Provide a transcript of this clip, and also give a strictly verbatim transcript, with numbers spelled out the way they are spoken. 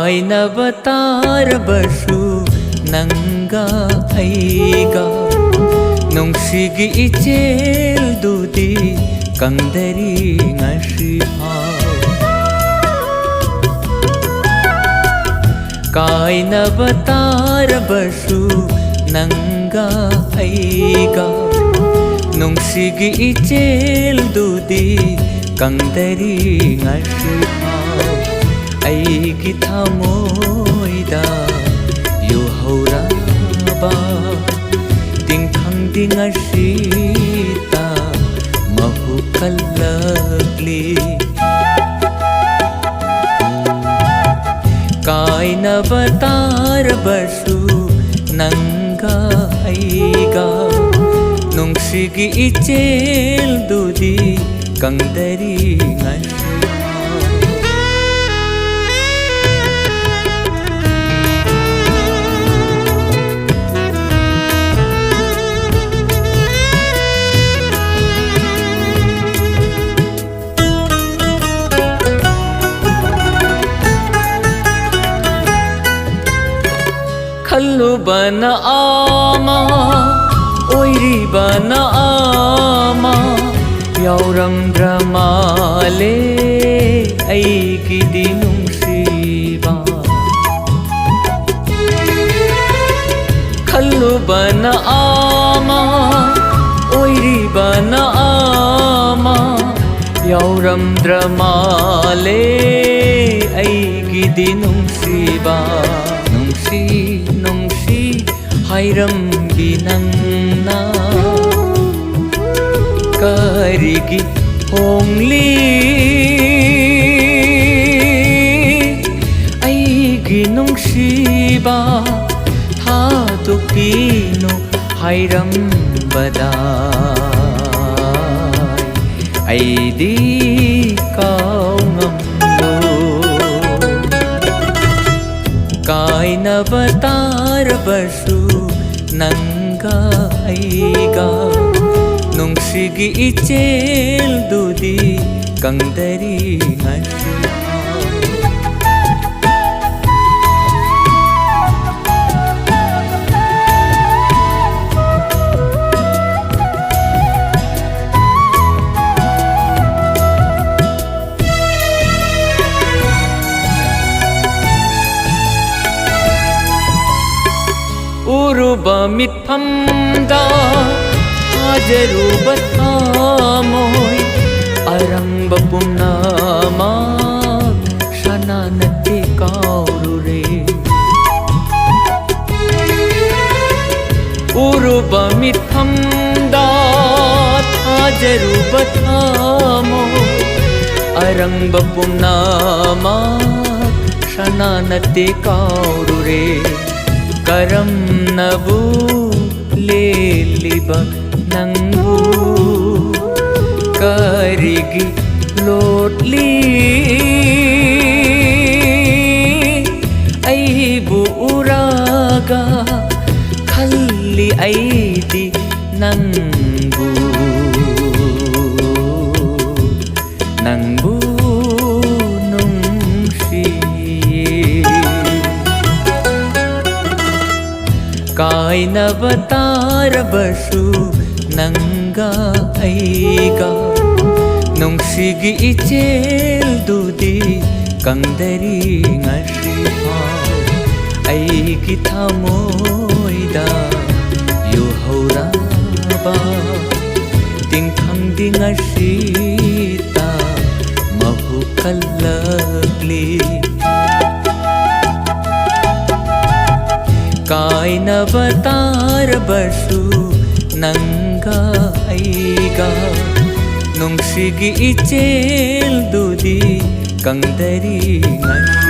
ꯀꯥꯏꯅꯕ ꯇꯥꯔꯕꯁꯨ ꯅꯪꯒ ꯑꯩꯒ, ꯅꯨꯡꯁꯤꯒꯤ ꯏꯆꯦꯜꯗꯨꯗꯤ ꯀꯪꯗꯔꯤ ꯉꯁꯤꯐꯥꯎ꯫ ꯀꯥꯏꯅꯕ ꯇꯥꯔꯕꯁꯨ ꯅꯪꯒ ꯑꯩꯒ, ꯅꯨꯡꯁꯤꯒꯤ ꯏꯆꯦꯜꯗꯨꯗꯤ ꯀꯪꯗꯔꯤ ꯉꯁꯤꯐꯥꯎ꯫ ꯑꯩꯒꯤ ꯊꯃꯣꯏꯗ ꯌꯨꯍꯧꯔꯕ ꯇꯤꯡꯈꯪꯗꯤ ꯉꯁꯤꯇ ꯃꯍꯨ ꯀꯜꯂꯛꯂꯤ꯫ ꯀꯥꯏꯅꯕ ꯇꯥꯔꯕꯁꯨ ꯅꯪꯒ ꯑꯩꯒ, ꯅꯨꯡꯁꯤꯒꯤ ꯏꯆꯦꯜꯗꯨꯗꯤ ꯀꯪꯗꯔꯤ ꯉꯁꯤ꯫ ꯈꯜꯂꯨꯕꯅ ꯑꯃ, ꯑꯣꯏꯔꯤꯕꯅ ꯑꯃ, ꯌꯥꯎꯔꯝꯗ꯭ꯔ ꯃꯥꯜꯂꯦ ꯑꯩꯒꯤꯗꯤ ꯅꯨꯡꯁꯤꯕ꯫ ꯈꯜꯂꯨꯕꯅ ꯑꯃ, ꯑꯣꯏꯔꯤꯕꯅ ꯑꯃ, ꯌꯥꯎꯔꯝꯗ꯭ꯔ ꯃꯥꯜꯂꯦ ꯑꯩꯒꯤꯗꯤ ꯅꯨꯡꯁꯤꯕ꯫ ꯅꯨꯡꯁꯤ, ꯅꯨꯡꯁꯤ ꯍꯥꯏꯔꯝꯕꯤ ꯅꯪꯅ ꯀꯔꯤꯒꯤ ꯍꯣꯡꯂꯤ? ꯑꯩꯒꯤ ꯅꯨꯡꯁꯤꯕ ꯊꯥꯗꯣꯛꯄꯤꯅꯨ ꯍꯥꯏꯔꯝꯕꯗ ꯑꯩꯗꯤ ꯀꯥꯎ ꯉꯝꯂꯣꯏ꯫ ꯀꯥꯏꯅꯕ ꯇꯥꯔꯕꯁꯨ ꯅꯪꯒ ꯑꯩꯒ, ꯅꯨꯡꯁꯤꯒꯤ ꯏꯆꯦꯜꯗꯨꯗꯤ ꯀꯪꯗꯔꯤ ꯉꯁꯤ꯫ ꯃꯤꯠꯐꯝꯗ ꯊꯥꯖꯔꯨꯕ ꯊꯃꯣꯏ ꯑꯔꯪꯕ ꯄꯨꯝꯅꯃꯛ ꯁꯅꯥ ꯅꯠꯇꯦ ꯀꯥꯎꯔꯨꯔꯦ꯫ ꯎꯔꯨꯕ ꯃꯤꯠꯐꯝꯗ ꯊꯥꯖꯔꯨꯕ ꯊꯃꯣꯏ ꯑꯔꯪꯕ ꯄꯨꯝꯅꯃꯛ ꯁꯅꯥ ꯅꯠꯇꯦ ꯀꯥꯎꯔꯨꯔꯦ꯫ ꯀꯔꯝꯅꯕꯨ ꯂꯦꯜꯂꯤꯕ ꯅꯪꯕꯨ ꯀꯔꯤꯒꯤ ꯂꯣꯠꯂꯤ? ꯑꯩꯕꯨ ꯎꯔꯒ ꯈꯜꯂꯤ ꯑꯩꯗꯤ ꯅꯪꯕꯨ, ꯅꯪꯕꯨ ꯅꯨꯡꯁꯤꯌꯦ꯫ ꯀꯥꯏꯅꯕ ꯇꯥꯔꯕꯁꯨ ꯅꯪꯒ ꯑꯩꯒ ꯅꯨꯡꯁꯤꯒꯤ ꯏꯆꯦꯜꯗꯨꯗꯤ ꯀꯪꯗꯔꯤ ꯉꯁꯤꯐꯥꯎ꯫ ꯑꯩꯒꯤ ꯊꯃꯣꯏꯗ ꯌꯨꯍꯧꯔꯕ ꯇꯤꯡꯈꯪꯗꯤ ꯉꯁꯤꯇ ꯃꯍꯨ ꯀꯜꯂꯛꯂꯤ꯫ ꯀꯥꯏꯅꯕ ꯇꯥꯔꯕꯁꯨ ꯅꯪꯒ ꯑꯩꯒ ꯅꯨꯡꯁꯤꯒꯤ ꯏꯆꯦꯜꯗꯨꯗꯤ ꯀꯪꯗꯔꯤ ꯉꯁꯤ꯫